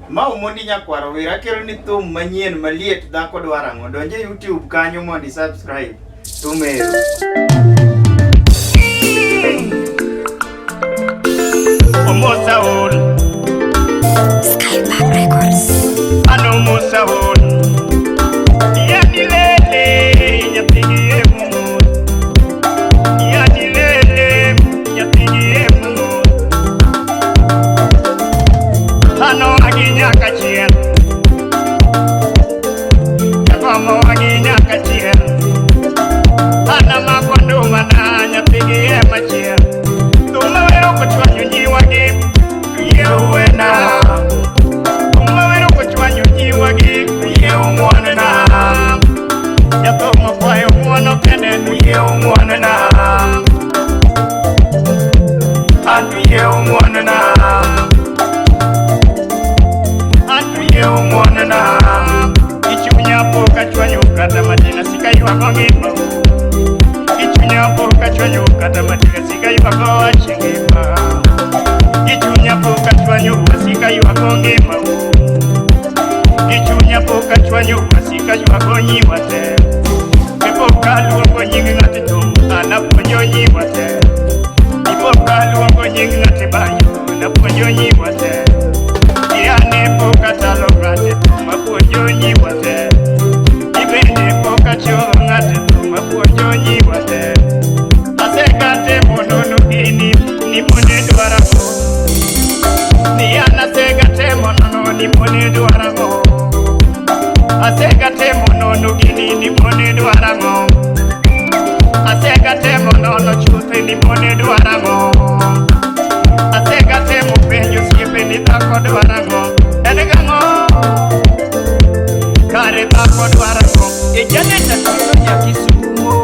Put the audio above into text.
Ma Omondi Nyakwar Owira akelo ni thum manyien maliet dhako dwaro ang'o. Donj e YouTube kanyo mondo i subscribe. Tumero. Omosa ol. Skypark Records. Ano mosa ol. Yani lele nyathigi e mos. Yani lele nyathigi e mos. Ano agi nyaka chien. Jagomo agi nyaka chien. Ana mako nduma na nyathigi e machiel. Thuma wero kochwanyo nyiwagi, yie uwena. Thuma wero kochwanyo nyiwagi, yie ung'wonona. Jathum okwayo ng'wono kende, yie ung'wonona. An yie ung'wonona. An yie ung'wonona. Ichunya pok achwanyo kata matin asika ywago ngima. Ichunya pok achwanyo kata matin asika ywago wach ngima. Ichunya pok achwanyo asika ywago ngima. Ichunya pok achwanyo asika ywago nyiwa te. Ipok aluongo nying ng'ato thum an apuonjo nyiwa te. Ipok aluongo nying ng'ato banjo an apuonjo nyiwa te. Yani pok atalo ng'ato thum apuonjo nyiwa te. Ibende pok achowo ng'ato thum apuonjo nyiwa te. Asegatemo nono gini ni mone dwarago. Ni an asegatemo nono ni mone dwarago. Asegatemo nono gini ni mone dwarago. Asegatemo nono chuth ni mone dwarago. Asegatemo penjo osiepe ni dhako dwarago. En gang'o? Kare dhako dwarago. E Janet Atieno nya Kisumo.